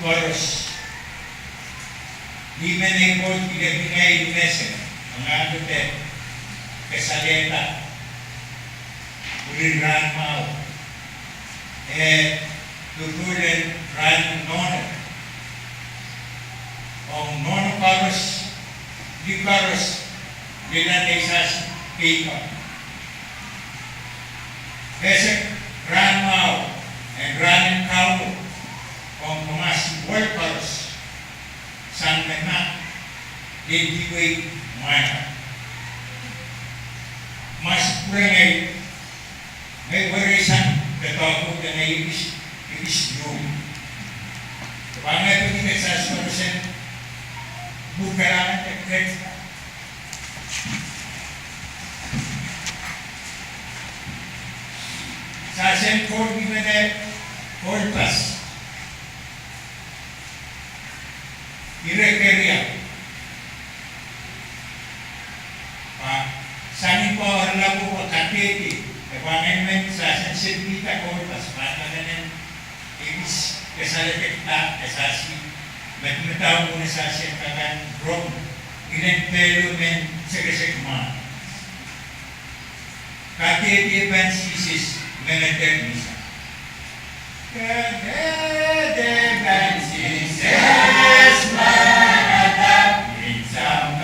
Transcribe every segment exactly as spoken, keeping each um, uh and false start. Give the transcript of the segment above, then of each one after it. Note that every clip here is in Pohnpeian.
Koaros. Ni men ei pwoud kilekingei ni mesen, anahn de kasalehda pwurin rahn mwahu. E, pwuren rahn nohno. Ong nohno koaros, lih koaros, lilada eisasi keiko. Esek rahn mwahu, en rahnen Kauno, ong kamasi wel koaros. Sang me ma, lel dihwei mwahu. Masi pwurehng ei, ngehi werei sang, pwe doadoahk de ngehi ekis, ekis iou. Pwe ngehi peki me sas koarosen, mukalahngan de ket. Sahsen koul ni mehn koul pas. Ire keriau. Pwe sang ni pwe oaralapo pwe kadehde, e pwe ngehi men sahsen sipihda koul pas, pwe ngehi men ekis kasaledekda, e sasi, medemedewe mwohn sahsen kakan rong, iren pehlo men sekesek mwahu. Kadehde pahn Sises, mengedek ni sahs. Kadehde pahn Sises, mengedek ni sahs.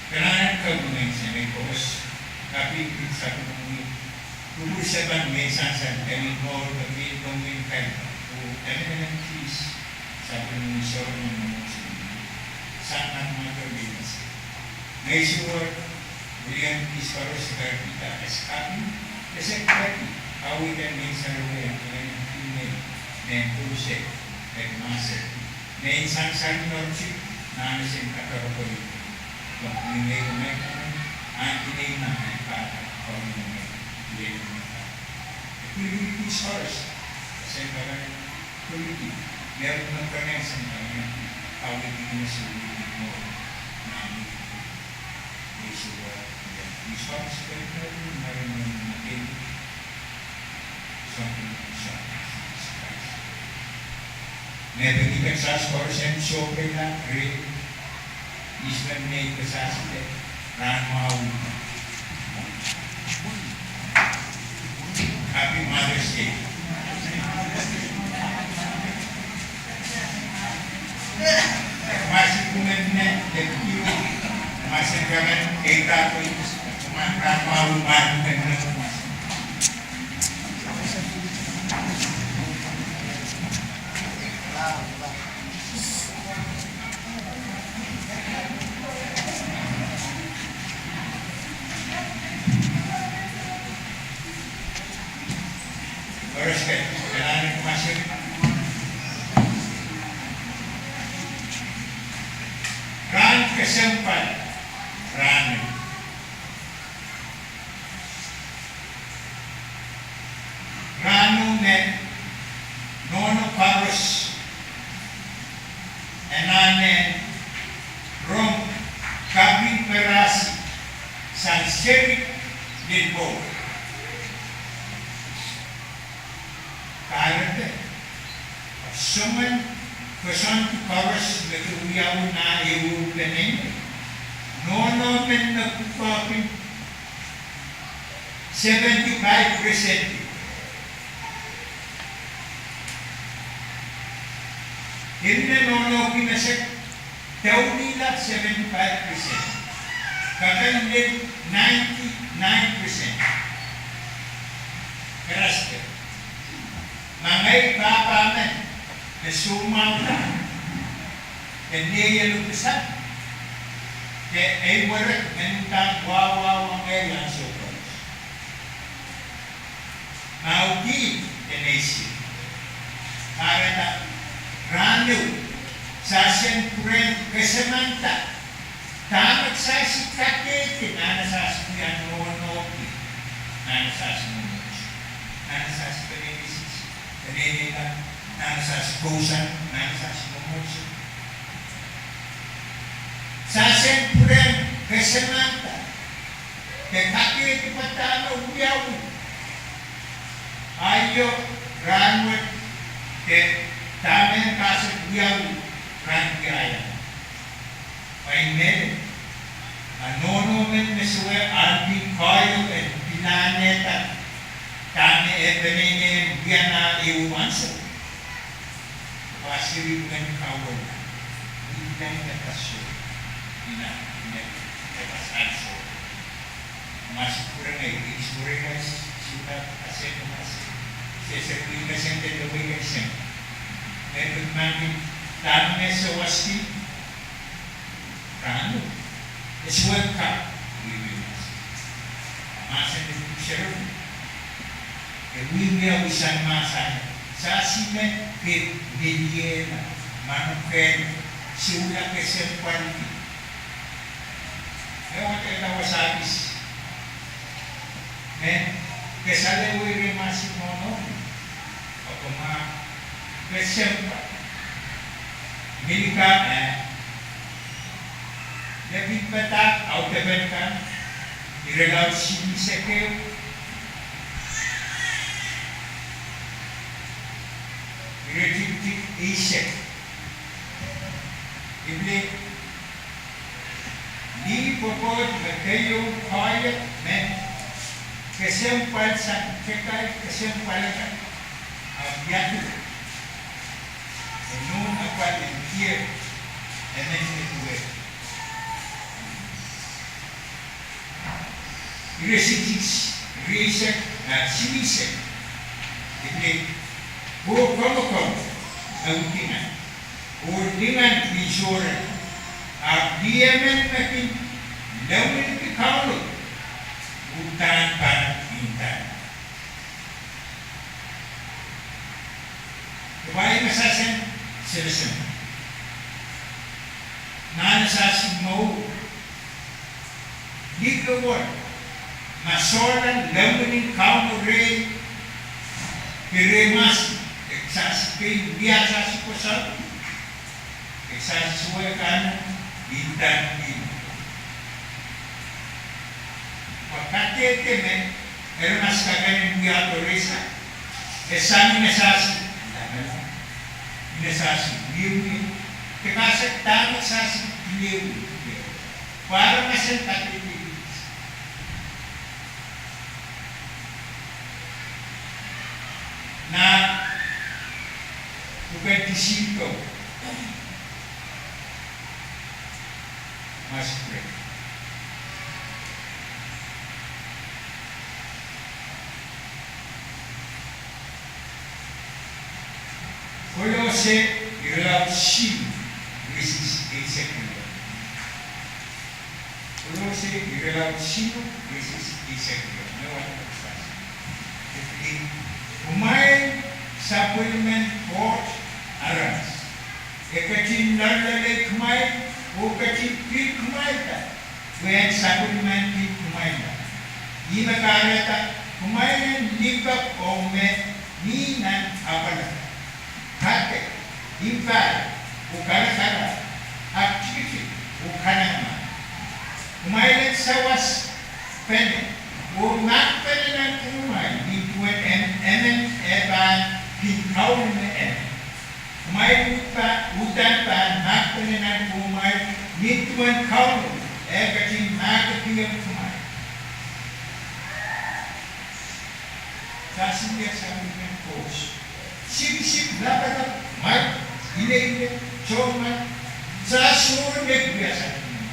Kalahngan kepwiki menseng koaros, kapikpik sapwellimomwi, kupwur sapan me sansal, emen mour, emen mour, emen kailap, oh emenemen kis, sapwellimomwi soangen mour, sang nan mwahu me menseng. Ngehi sohte wilian kis koaros, se kahrehda e sakapi, e sehse kaweid en Ngehn Sarawi en Kauno, me pwurehng, me mahsanih, me insensuwed ni oaritik, nan ese kadarapali. Pwe ni ngehi, ngehi, ngehi, ahneki nei nan, ngehi pahpa, pwe ni ngehi, ngehi, ngehi pahpa. E pwilipwilki kis koaros, ese pahpa, pwilipwilki, ngehi me pwurehng ese pahpa, kaweid ni ese wilian mour, nan ngehi, ngehi sohte wilian kis koaros, pwe ni ngehi, ngehi, ngehi, ngehi, Ngehi peki kitail sas koaros en sohpeila reh, ihs me nei kitail sas de rahn mwahu. Happy Mother's Day. Mahsen kumene, de kiu, mahsen kamen, eita kui, ma rahn mwahu, mahsen kamen, mahsen. kesempwal rahnwet. Rahnwet me nohno koaros anahne rong kaping perasi sang seri lel pwoud. Kahrehda, soangen koasoandi koaros me ke wiawi nan ehu peneinei, nohno men me pwukoahki seventy-five percent. Eri me nohno kin ese doulihla seventy-five percent. Kak en lel ninety-nine percent. Karaste. Ma ngehi pahpa men me soumwahuda, e neiehlo pisap, de ei werek men uhdahn wahwah ong ngehi ansou koaros. Mwahu kihd en eisek. Kahrehda, rahnwet, sasehn pwurehng kesemanda dahme kisasi kadehde nan sasi wia nohnoki, nan sasi mwomwohdiso, nan sasi peneinei sisi, peneinei kan, nan sasi kousoan, nan sasi mwomwohdiso. Sasehn pwurehng kesemanda de kadehde padahk me wiawi. Aio, rahnwet, de dahme kasik wiawi, rahn wiawi. Pwe ih me, a nohno men me sohte ahneki koahiek en pilahnehda dahme e peneinei wia nan ehu ansou. Pwe seri men kaweid, ni pahn me kaso, ina, ina, e pas ansou. Masi pwurehng ei, ih suwere mas, sihla, ase mas, se seri mesen de lewei mesen. Me pil mandi, dahme se wasti, rahnwet, e sohte kak wiawi mas. Mahsen en pwuhk sarawi, e wiawi sang mahsen, sasi me pil meliehla, manoken, sohla kesempwalki. E wet e wasa kis. Me, kesempwal wei re masi nohno. Ahpw ma, kesempwal. Milka, eh, Lepin Padahk, audepen kan, irelaud silihsek ehu, iretikitik eisek. Ih pil, ni pwopwoud me keieu koahiek me kesempwal sang kitail kesempwal akan, ahpw iang e nohn apwal en kihong emen me duwehte. Iretikitik, iretikitik, eh, silihsek. Ih pil, oh kamwakamw, eh, udingan. Oh lingan ni sohte, ahpw ni emen me kin lewilki Kauno, uhdahn pahn inda. Ih pwe ih me sasehn, sasehn. Nan sasi mour. Ni kawon, ma sohla lewilin Kauno rehi, pil re masi, e sasi pil wia sasi koasoandi, e sasi sohte kan, inda ni. Pwe kadehde me, eri masi kak en wiahdo rehsang, e sang me sasi, me sasi, wiewia, de kahrehda me sasi, wiewia. Pwe aramas en kadehde. Nan pwuken Disempe, mas pwurehng. Kolose irelaud siluh, iretikitik eisek rilon. Kolose irelaud siluh, iretikitik eisek rilon. Me wahn me kisas. Ih pil, kumwail sapwellimen Koht aramas. E ketin loalloale kumwail, oh ketin pil kumwailda, pwehn sapwellimaniki kumwailda. Ih me kahrehda kumwail en limpoak oh me mi nan apwal, pahte, impar, oh karakara, aktikitik, oh kanengamah. Kumwail en sawaspene oh mahkpene nan kumwail nin duwen emen, emen eh pahn kin kaunohng emen. Kumwail uhdahn pahn mahkpene nan kumwail nin duwen Kauno eh ketin mahkpene nan kumwail. Sasing, sapwellimen Koht. Sikisik, lapalap, mwail, ileile, soumwail, sasing, me wia sasing.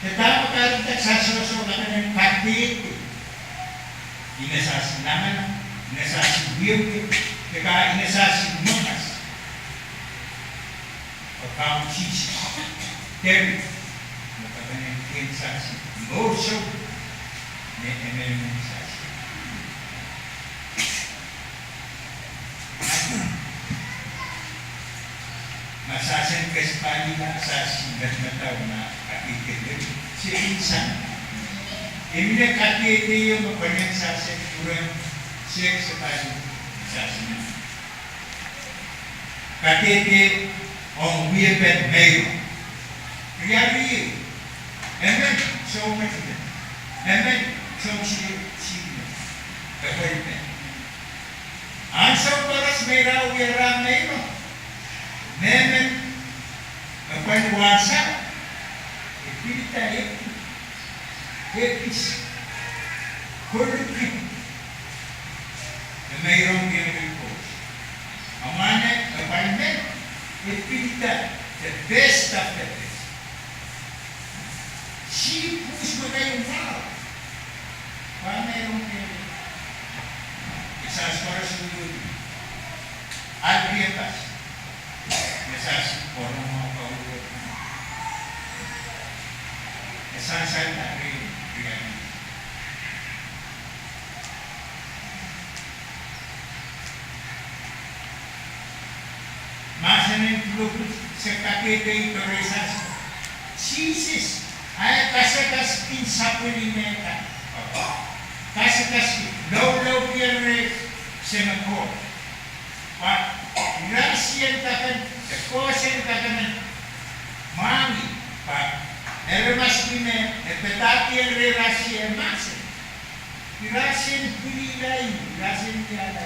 Te dahme kahrehda sasing, sohte kahrehda kadehde. Ine sasing lamalam, ine sasing wiewia, de kah ine sasing mwohmw. Pwe Kaun Sises, David, me pahn kin sasing, mour, soh, me emenemen sasing. Ma sasing kespalila sasing, me, me tau ma akikele, se kin sang. Ih me kadehde io me pahn sasing, pwuren se kespalila sasing. Kadehde ong wiepen meirong. Riei, emen soumwatil, emen soumwatil, emen. Ansou koaros me ira wia rah meirong, mehmen me pahn wasa, e pilda ekis, ekis, koluhki, e meirong kihong Koht. Amwail me pahn men, e pilda the best of the best. Sihpw, pwuhs me keieu mwahu, pahn meirong kihong. Sasing koaros me uhdi, alehdi pas. Sasing koaros me uhdi, e sansal alehdi. Mahsen en Koht, se kadehde doarehi sasing. Sises, a e kasikasik sapwellime kan. Kasikasik, loulou kihong reh Semei Koht. Pwe irasien kakan, e kohsang kakan, mwahngih, pwe aramas me e padahkihong rehrasie mahsen. Irasien pilila, irasien wiahla.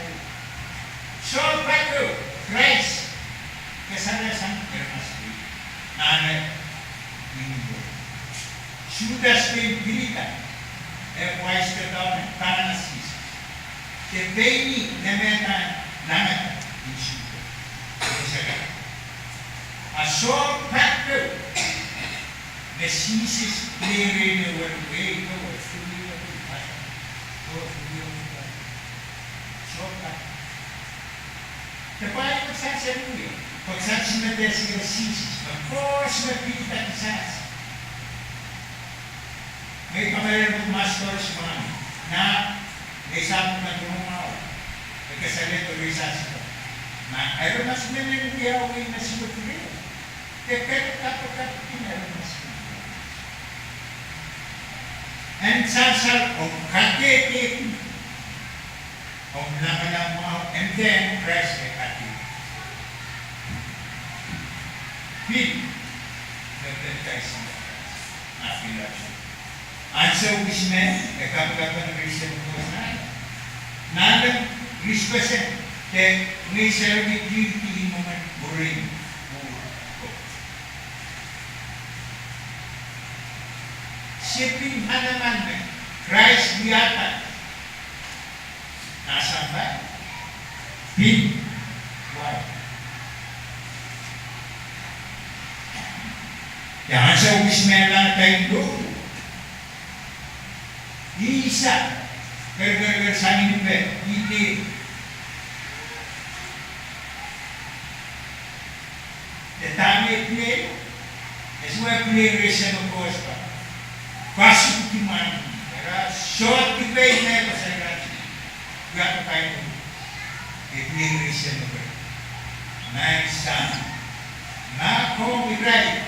Soh pahtou, Krais kasalehiong aramas me, nan ni Sudas pein pilila, e wais doadoahk nan kanengamah Sises. De pein ih me mehn nan langada ni Sudas. A soh pahtou me Sises pil rehn ewe, ewe, ewe, soh pahtou. De pwai me sasing wie, pwe sasing me de sile Sises, me koaros me pilda kisas. Me kamele mas koaros mwahu. Na, me sapwellime Rom, e kasalehda reh sasing. Ma aramas men en wiawi me suwed reh, de ken kapakapki aramas men. En sansal ong kadehde, ong lamalam mwahu, en dehn Krais e kadehde. Pil, me pil kaisihla Krais, ma pil ato. Ansou wis me e kapakapki rehn Semei Koht, nanleng rispeseng de ngehn sarawi kihdi imwomwen mwurin. Se pil manaman me Krais wiahda nan sampah, pil wai. Ia ansou wis me e langada lohpwu, ih sah, kerkerker sang ni peh, ih lih. De dahme e pil, e sohte pil reh Semei Koht pwe, pwe sukutimwan, ira sohte dipei me koasoia, ia kapai, e pil reh Semei Koht. Maing Sahm, ma komw irail,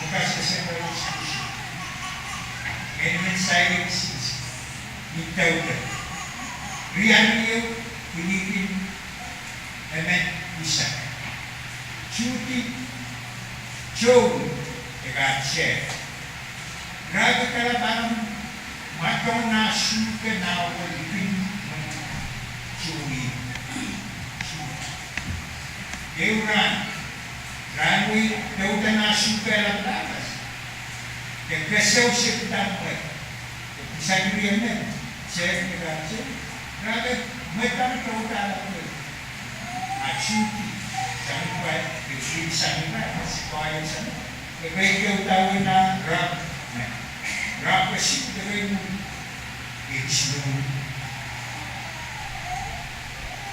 Lukas kesempwal isusu. Emen sair ekis ni Teuda. Riar riau, pilipil emen usak. Suhdi Tohn de Katseh. Ira kalapw akan mwadong nah suhke nah wol ipwin mwen Tohn. Ehu rahn, rahnwei Teuda nah suhke lapalahpw. De keseu se pidahng mwe. De pwuhsakiri emen, se pidahng se. Ira mwedan Teuda lapalahpw. A Suhdi, sang pai, de Suhdi sang pai, a si pai sang pai. Ekei Teuda wina rap, rap e sik de rei mu. Ekis mu.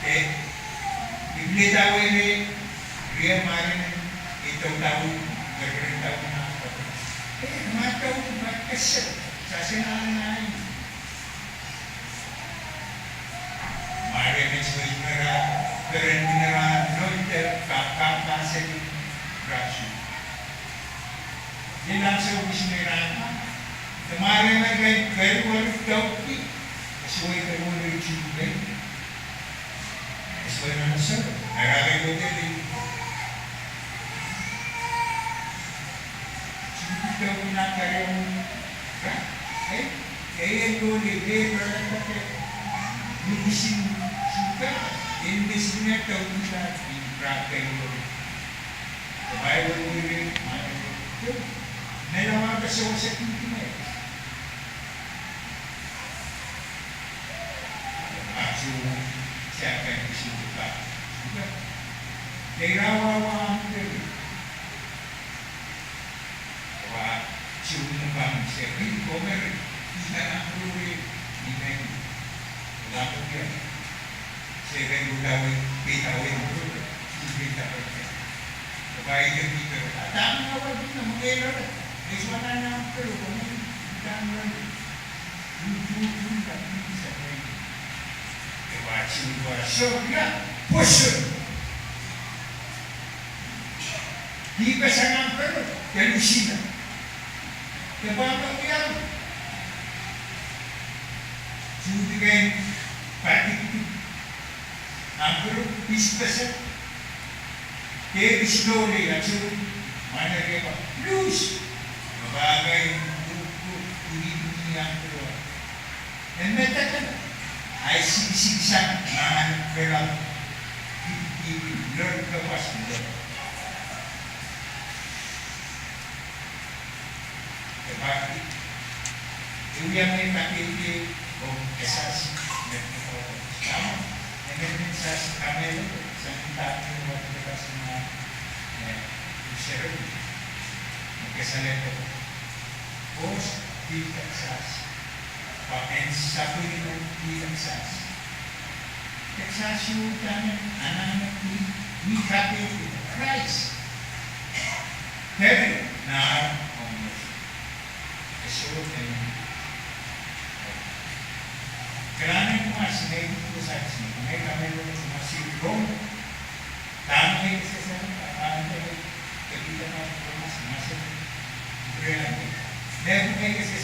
E, ipwlida wene, rie maren, e Teuda wi, de rei Teuda wina. E, ma Teuda, ma keseu, sase nah nai. Mare me soh inera, peren inera, nohte, kak, kak, kak, seli, rasu. Ni nan se wis me ira, de mare me ken, keri wari tauki, soh ike wari tauki. Soh nan se, era ke wete li. Suhdi tauki nan keriau. Ra, eh, eh, eh, loli, eh, loli, eh, minisin suhke, eh, minisin e tauki nan, eh, ra, eh, loli. Baibel wiri, mane, tu. Melawa ke sewese kihdi me. Asu, siakan isuhka. Suhke. Tei rawawa amkeri. Wa, siwunukan se rin komeri, ih nan amkeri, ni meni. Lapodia. Se rin udawi, pitawi amkeri, si pitawi. Wa ih de pitawi. Adam na wa di na mengei lori. Iswa nan amkeri, komeri, pitawi lori. Tutu, tutu, tapi sa rin. Ewa, siwunukan, soh, ya, pwoson. Dihpeseng amkeri, de lusina. De pahn wiawi. Suhdi kei, padikdik. Amkeri, pisipeseng. De pisi loli, asu, mane riapa, lus. Pahn kei, ku, ku, ku, ku, Nan pwuroa, e medek, a e sikisikisang nan pwuroa, i, i, lel kepwasmdo. E pahn, e wia me pahn kihdi, oh, e sasi, me, oh, sasi, e men, men sasi kamelo, sang dahme, oh, e sasi ma, eh, seri, me kesaleto. Koht dihpek sasi. Pwe en sapwellime dihpek sasi. Dihpek sasi udahn anahne dih, dih kapehdi Krais. Keri nar ong Moses. E sohte. Kalahngan en mas nei dihpek sasi. Nei kamelo mas i rong. Dahme kesehsehla, dahme kesehsehla, dahme kesehsehla, dahme kesehsehla, dahme kesehsehla,